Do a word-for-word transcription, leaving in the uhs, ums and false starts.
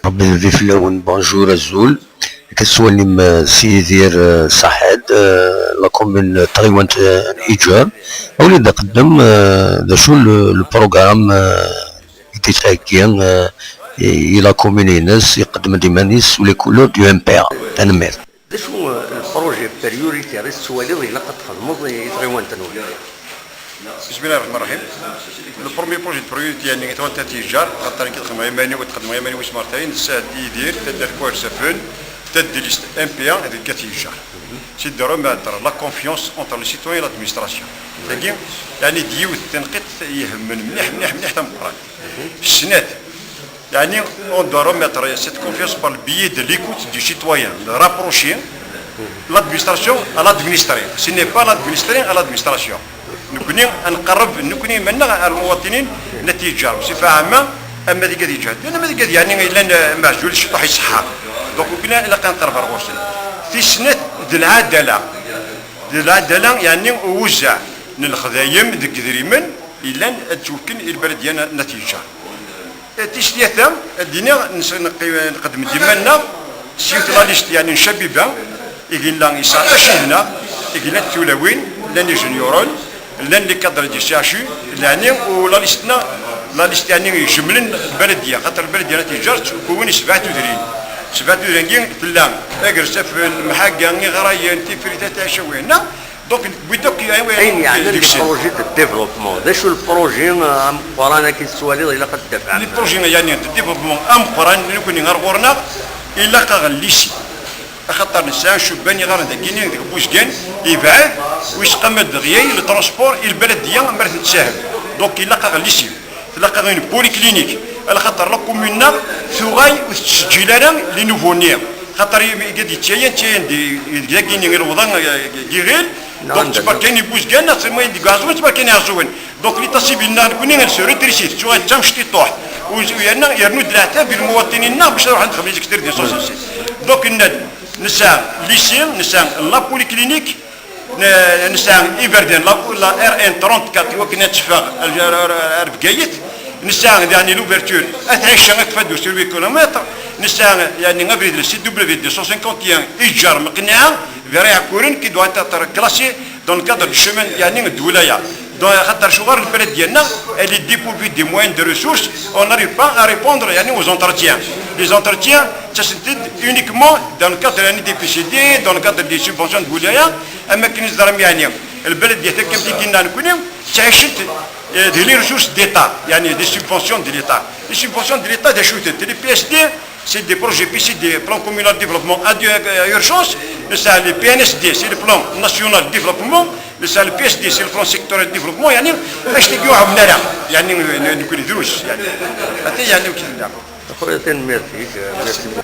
Rebbi d fell-awen, bonjour, azul. Akka tettwalim, eh, Sidi Yidir, eh, Saḥed, eh, la commune, eh, taɣiwant, eh, n Iǧer. Awli d aqeddem, eh, d acu le, le programme, eh, i d-yettheggi, eh, i, i la commune-ines, iqeddem-d iman-is sous les couleurs du M P A. Tanemmirt. D acu, eh, le projet prioritaire i tettwaliḍ ilaq ad txedmeḍ i, i tɣiwant-nwen? بسم الله الرحمن الرحيم. Le premier projet de priorité يعني ثوانت تيجار، خاطر كي تخدم عماني وتخدم عماني واسمارتين، الساعة يدير تدار كوير سفن، تدي ليست M P A هذيك تيجار. C'est de remettre la confiance entre les citoyens et l'administration. تاكي يعني ديوث تنقيت يهم مليح مليح مليح تمقران. السنات يعني on doit remettre cette confiance par le biais de l'écoute du citoyen, de rapprocher l'administration à l'administré. Ce n'est pas l'administré à l'administration. نكوني نقرب نكوني منا المواطنين نتيجة بصفة عامة. أما ذيك هذه جهد، لأن ما ذيك هذه يعني إلا معجول شي طاح يصحى. Donc كنا إلا كان قرب الغسل في سنة د العدالة، د العدالة يعني وزع للخدايم ذيك ذريمن إلا أتوكل البلد ديالنا نتيجة. Tis tlata, ad d-iniɣ, nes-, neqqi-, nqeddem-d iman-nneɣ s yiwet la liste, yeɛni n ccabiba, i yella yesɛa acu yid-neɣ, i yellan tulawin, llan ijenyuren, llan les cadres du C H U, yeɛni, u la liste-nneɣ, la liste, yeɛni, ijemlen lbaladya, xaṭer lbaladya n At Yeǧǧer tettkewwin i sebɛa tudrin. Sebɛa tudrin-agi tella Agersafen, Mḥagga, Iɣrayen, Tifrit, At Ɛicawi, neɣ Donc, wid akk i-, i-, Ayen yeɛnan deg deg-sen. Projet de développement, d acu le projet, euh, ameqqran akken tettwaliḍ ilaq ad t-tafeḍ? Le projet, yeɛni, de développement ameqqran, nekkni ɣer ɣur-neɣ, ilaq-aɣ lycée. Axaṭer nesɛa cubban iɣaren dagini deg Buzgan, yebɛed, u yesqam-d dɣi le transport i lbaladya mi ara tettsahem. Donc, ilaq-aɣ lycée. Tlaq-aɣ une polyclinique, alaxaṭer la commune-nneɣ tuɣal ur tettseǧǧil ara les nouveaux-nés. Xaṭer i, i gad yettyayan, ttyayan di, deg dagini i lewḍa, eh, n Yiɣil, donc ttbarkan i Buzgan, neɣ ttbarkan deg Iɛeẓẓugen, ttbarkan Iɛeẓẓugen. Donc l'état civil-nneɣ nekkni, elle se rétrécit, tettuɣal d tamecṭiṭuḥt. U, u yerna, yernu-d leɛtab i lmuwaṭinin-nneɣ bac ad ruḥen ad xedmen les extraits de naissance ici. Donc, nna-d, nesɛa lycée, nesɛa la polyclinique, N-, nesɛa iberdan, la, la R N trente-quatre, i wakken ad teffeɣ ar, ar, ar, ar Bgayet. Nesɛa, yeɛni, l'ouverture, At Ɛica, At Faddu, sur huit kilomètres. Nesɛa, yeɛni, abrid, le C W deux cent cinquante et un, Iǧǧer Meqniɛa, vers Iɛekkuren, qui doit être classé dans le cadre du chemin, yeɛni, de wilaya. Donc, xaṭer acuɣer lbalad diyalna, elle est dépourvue des moyens de ressources, on n'arrive pas à répondre, yeɛni, aux entretiens. Les entretiens, ça se fait uniquement dans le cadre, yeɛni, des P C D, dans le cadre des subventions de wilaya. Am akken i teẓram, yeɛni, lbalad di takkamt i d-yenna nekkni, ttɛicent, eh, di les ressources d'État, yeɛni des subventions de l'État. Les subventions de l'État, d acu-tent? Les P S D, c'est des projets P C D, Plan Communal de Développement à, à urgence. Nesɛa les P N S D, c'est le Plan National de Développement. Nesɛa le P S D, c'est le Plan Sectoriel de Développement. Yeɛni, acḥal n waḥed ara, yeɛni, nekkni drus, yeɛni. Ata, yeɛni, akken i d-nɛerḍ. Akk tanemmirt-ik, merci beaucoup.